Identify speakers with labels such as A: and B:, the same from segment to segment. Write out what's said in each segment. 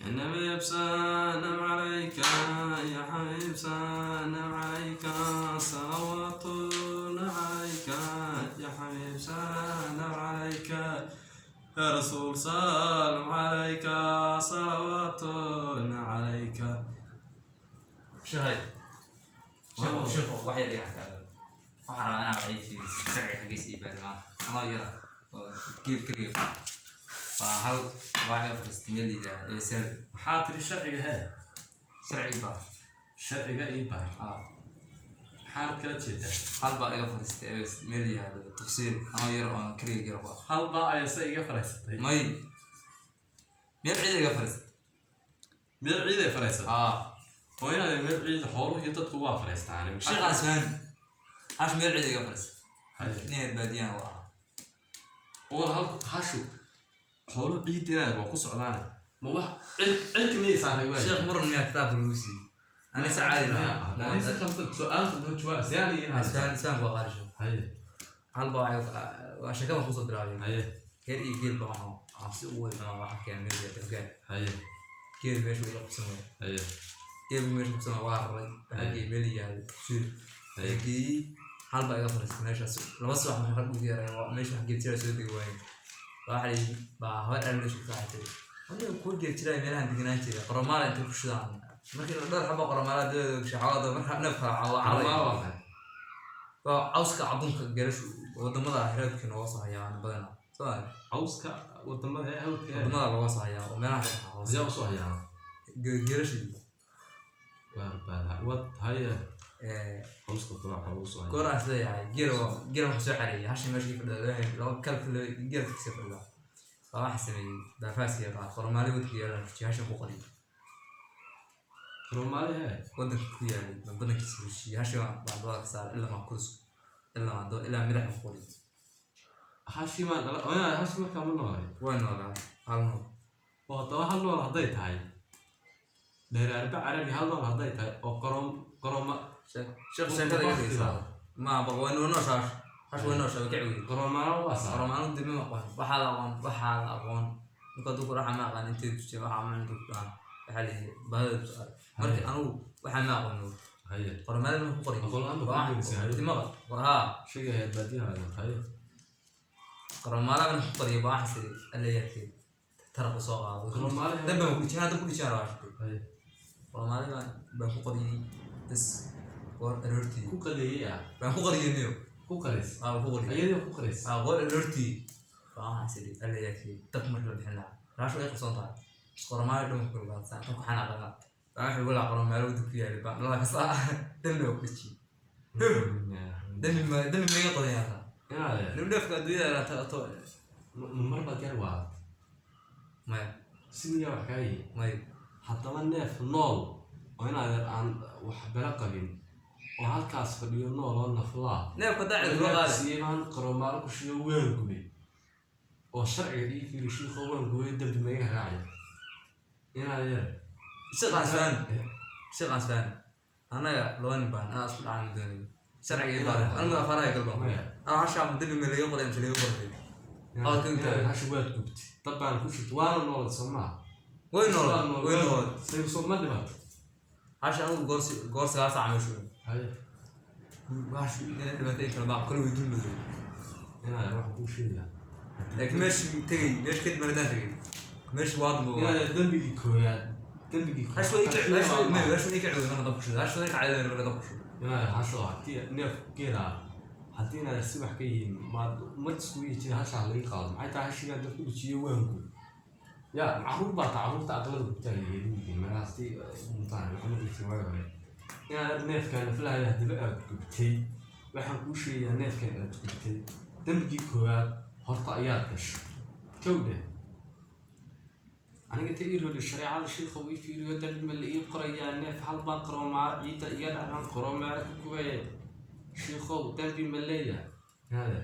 A: النبي سلام عليك يا حبيب، سلام عليك، صلوات عليك يا حبيب، سلام عليك يا رسول، سلام عليك، صلوات عليك.
B: Sheekhay, sheekhu, sheekhu, wax yar iga xataa waxaan rabaa inaan wacyi sharciga xaggiisa ii baari maanta anoo yara oo geel keliya baa hal waa iga fadhiistay meel la yidhaahdo eesel.
A: Maxaa tiri? Sharciga hee?
B: Sharci baa.
A: Sharciga ii baar?
B: Ah.
A: Maxaad kala jeedaa?
B: Hal baa iga fadhiistay meel la yidhaahdo tafsiir anoo yar oo keliya geel qaba.
A: Hal baa ayase iga faraysatay?
B: May, meel cid iga fadhiistay.
A: Meel ciid ay faraysatay?
B: Ah.
A: Oo inaad meel ciid xooluhu iyo dadku waa faraystaan.
B: Sheekhaas fahmi, hash meel cid iga fadhiistay, nin reer baadiyana waa ahaa.
A: Oo hal hashu xooluhu ciid inaad waa ku socdaan, ma wax cid cidka miyay saaray waay?
B: Sheekh, muran miyaa kitaabka lagu siiyey? Ani si caadi lahaa.
A: Su-aal qaldan, jawaab siyaan iyo
B: isaan isaan waa qaali, sheekh.
A: Haye.
B: Hal baa waa sheekada kusoo bilaabay.
A: Haye.
B: Geer iyo geel baa waxaan cabsi ugu wadi doonaa, waxaa keenay meel yar afgaan.
A: Haye.
B: Geel meesha ila qabsan waaya.
A: Haye.
B: Geel meesha qabsan waaya, waa raray, waxaa geeyey meel yahay suul.
A: Haye.
B: Geeyey, hal baa iga fariistay meeshaas 2 subax. Marka rag ugu yareen waa meesha wax geel jiraa soo degi waayeen. Baa waxaa la yidhi baa habar aad loo sheegtay, waxay tiri aniga kuwa geel jiraa meelahan deganaan jiray qoromaala intay ku shidaan markii la dhowr xabo qoromaala dabadooda gashay xawada marka neef kala
A: Waa
B: cawacalaya.
A: Maxay?
B: Waa cawska cadunka geelashu wadamada hiraabkii nooga soo hayaan badanaa soo ma?
A: Cawska wadamada ee hawdka ee
B: Wadamada looga soo hayaa oo meelaha ka baxa hoose.
A: Yaa usoo hayaa?
B: Geelashii.
A: Waar baa wad, haye. Cawska kula waxaa lagu soo hayaa.
B: Goor aan isleeyahay geel geel waxaa soo xareeyay hasha meesha ka fadhida laba kalka geelka kasii fadhida baa waxaa sameeyey baafaasiya baa qoromaali wadanka yaalaan rujiyay, hashan ku qariyay.
A: Soomaali hee?
B: Wadanka ku yaalay baan badankiisa rujiyay, hasha baan dabada ka saaray ilaa maan kurus ilaa maan ilaa madax baan ku qariyay.
A: Hashi maan dhala oyaa, hashi markaa ma noolay?
B: Waa noolaa, hal nool.
A: Oo haddaba hal nool hadday tahay dheeraarba carabi, hal nool hadday tahay oo qorom qoroma.
B: Sheekh, sheekada iga dhigaysaa ma baq waa nooshaa, hash way nooshaa, way ka cawiyey.
A: Qoromaana waa saa.
B: Qoromaanu dib ma aqoon, waxaa la aqoon, waxaa la aqoon ninka hadduu ku dhaca ma aqaan inteed tujiyay, waxaa ma intuu ku dhaca waxaa la yidhi baadida tusaale marka anigu waxaa ma aqoon.
A: Haye.
B: Qoromaali marka ku qoray.
A: Aqoon la'aan baa ku gelisay, haye.
B: Dimaqa haa.
A: Shayga heer baadiyaha aad haye.
B: Qoromaala marka ku qoriyay baa waxaa siri alla yarkay taraq soo qaado.
A: Qoromaali.
B: Dab baan ku dhijiyay, dab ku dhijiyay rabaa.
A: Haye.
B: Qoromaali baan ku qoriyay bas goor aroortii.
A: Ku qaleeyay ah?
B: Baan ku qoriyay niyo.
A: Ku qaleys?
B: Aa, ku qoriyay.
A: Ayadoo ku qaleys?
B: Aa, goor aroortii baa waxaa siri alla yarkay dab marka la bixin lahaa raashu ay qabsoon tahay qoromaali dhan ku gaadsan tan ku xanaaqada baa waxay walaa qoromaali wadda ku yaalay baan dhalaa kasta dambi baa ku dhijiyay. Dambi ma iga qodayaa?
A: Inaade.
B: Nin dheefka adduunyada la to.
A: Ma mar baad yar waadat?
B: Maya.
A: Si miyaa wax kaa yihi?
B: Maya.
A: Haddaba neef nool oo inaadeer aan wax belo qabin oo halkaas fadhiyo nool oo naflaa
B: Neefka daaci loo qaadi.
A: Siiyey baan qoromaalo ku shiyo, waan gubay oo sharciga ii fiiri shiikho, waan gubay, dambi maga raacaya inaadeer?
B: Shaqaan fahmi, shaqaan fahmi, annaga laba nin baan anaa isku dhacaan doonayo sharciga ii baaray anigu afaraha galbaan.
A: Maya.
B: Anaa hashaa dambi ma laga qoray mise laga qoray? Oo, tinta.
A: Hasha waad gubtay, dab baan ku shubtay, waana noolad soo maaha?
B: Way noolad, way noolad.
A: Soo ma dhibaato?
B: Hasha anigu goor 9 saac meeshu.
A: Haye.
B: Hashu inay dhibaatay kala baa kale way dul madow.
A: Inaadeer waxaan kuu sheegayaa
B: Laakiin meeshii tegay, meesha kadib maradaan tegay meeshii waa dambe.
A: Inaadeer dembigii koowaad, dembigii
B: Hashu way ka hashu may hashu way ka cawday marka dab ku shido, hashu way ka cawday marka dab ku shido.
A: Inaad hasho haddii neef geela haddii inaad si wax ka yihiin maad ummad iskugu yihiin hashaa laga qaado, maxay tahay hashigaa dad ku dhijiyo? Waan gub ya caruur baa taa, caruurta aqlada gubtaa yihiin meelahaas tii muntaan waxaa maqli jiray waagi hore. Inaad neefkan naflahaada hadiba aad gubtay, waxaan kuu sheegayaa neefkan aad gubtay dembigii koowaad horta ayaad gashay kow dheh. Aniga ta ii rodi shareecada shiikha ii fiiriyo, dambi ma la ii qorayaa? Neef hal baan qaroomaa ciidda iga dhacdan qaroomaala ku gubaye, shiikhow dambi ma leeyahay? Hada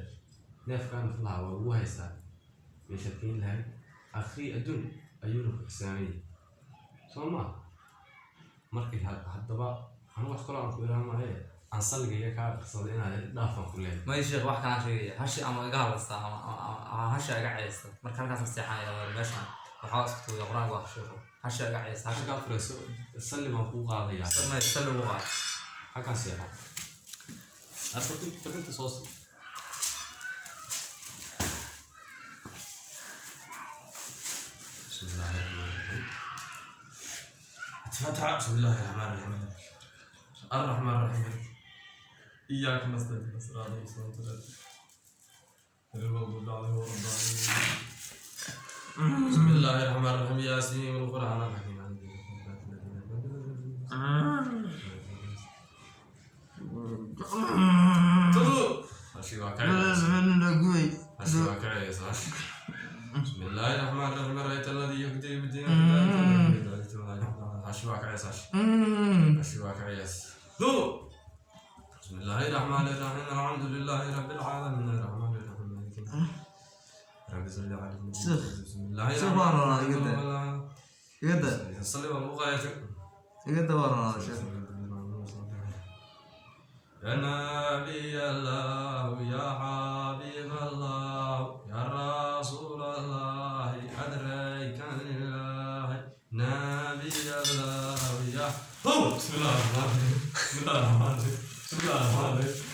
A: neefkaan naflaha waa ugu haystaa meeshaad keeni lahayd akhrii adduun ayuuna ku xisaamayay soo ma markay haddaba anu wax kaloo aan ku ilaa maaye aan salligayga kaa aqrisaday inaad dhaafaan ku leeyahay.
B: May sheekh, wax kalaan sheegaya, hashi ama iga hadlaysaa ama hasha iga caysta marka halkaas seexanaya waa meeshaan. Waxaa isku tuuya qur-aanka wax sheego hasha iga caysa hasha.
A: Xaggaa furayso, salli baan kuu qaadayaa.
B: May salli ugu qaad.
A: Xaggaa seexo. Arrinta soo sii. بسم الله الرحمن الرحيم. فتح. بسم الله الرحمن الرحيم. الرحمن الرحيم.
C: إياك نستعين، صراط المستقيم، غير المغضوب عليهم ولا الضالين.
A: بسم الله الرحمن الرحيم. ياسين والقرآن الحكيم. بسم الله الرحمن الرحيم. رأيت الذي يكذب بالدين. بسم الله الرحمن الرحيم. الحمد لله رب العالمين. الرحمن الرحيم. مالك يوم الدين. رب صل على النبي. بسم الله
B: Sheekh baan
A: الرحمن
B: rabaa iga daa.
A: الرحيم.
B: Iga daa.
A: صلي وقاية.
B: Iga daa baan rabaa sheekh.
A: يا نبي الله، يا حبيب الله، يا رسول الله، أدريك لله. نبي الله يا هو. بسم الله الرحمن الرحيم. بسم الله الرحمن الرحيم. بسم الله الرحمن الرحيم.